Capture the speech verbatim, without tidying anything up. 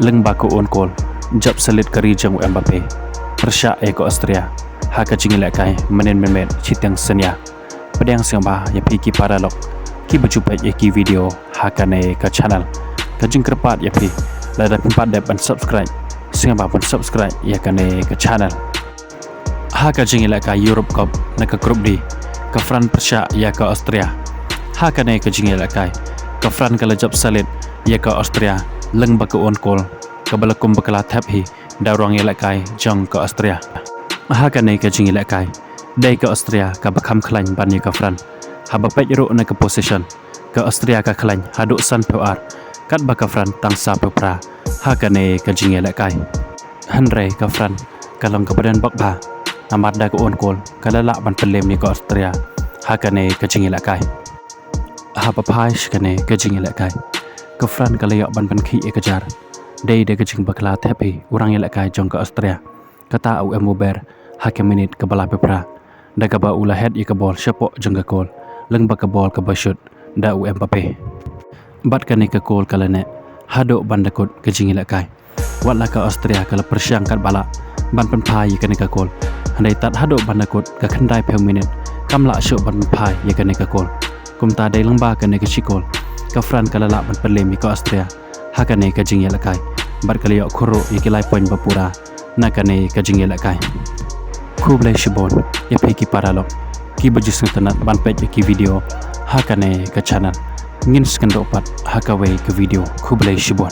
Lyngba ka own goal, jop salit ka ri jong u Mbappe, pyrshah ïa ka Austria ha ka jingïalehkai mynnin mynmiet shiteng synñia. Pdiang sngewbha ïa phi ki paralok kiba ju peit ïa ki video ha kane ka channel. Ka jingkyrpad ïa phi, lada phim pat dep ban subscribe, sngewbha ban subscribe ïa kane ka channel. Ha ka jingïalehkai Europe Cup na ka Group D, ka France pyrshah ïa ka Austria. Ha kane ka jingïalehkai, ka France ka la jop salit ïa ka Austria lyngba ka own goal, kaba la kum ba ka la thep hi da u rangïalehkai jong ka Austria. Ha kane ka jingïalehkai, dei ka Austria kaba kham khlaiñ ban ïa ka France. Haba peit ruh na ka possession, ka Austria ka khlaiñ haduh sanphew ar, katba ka France tang saphew phra ha kane ka jingïalehkai. Hynrei ka France ka long kaba don bok bha, namar da ka own goal ka la lah ban pynlem ïa ka Austria ha kane ka jingïalehkai. Haba phai sha kane ka jingïalehkai, ka France ka la ïoh ban pynkhih ïa ka jar, dei da ka jingbakla thep hi u rangïalehkai jong ka Austria, kata u Emo Ber, ha ka minit kaba laiphew phra, da kaba u la head ïa ka ball shapoh jong ka goal, lyngba ka ball kaba shoot da u Mbappe. Bad kane ka goal ka la neh haduh ban da kut ka jingïalehkai. Wat la ka Austria ka la pyrshang katba lah ban pynphai ïa kane ka goal, hynrei tad haduh ban da kut ka khyndaiphew minit, kam lah shuh ban pynphai ïa kane ka goal. Kumta dei lyngba kane ka shi goal, ka France ka la lah ban pynlem ïa ka Austria ha kane ka jingïalehkai, bad ka la ïoh khur ruh ïa ki lai point ba pura na kane ka jingïalehkai. Khublei shibun ïa phi ki paralok kiba ju sngewtynnat ban peit ïa ki video ha kane ka channel. Ngin sa ïakynduh pat ha kawei ka video. Khublei shibun.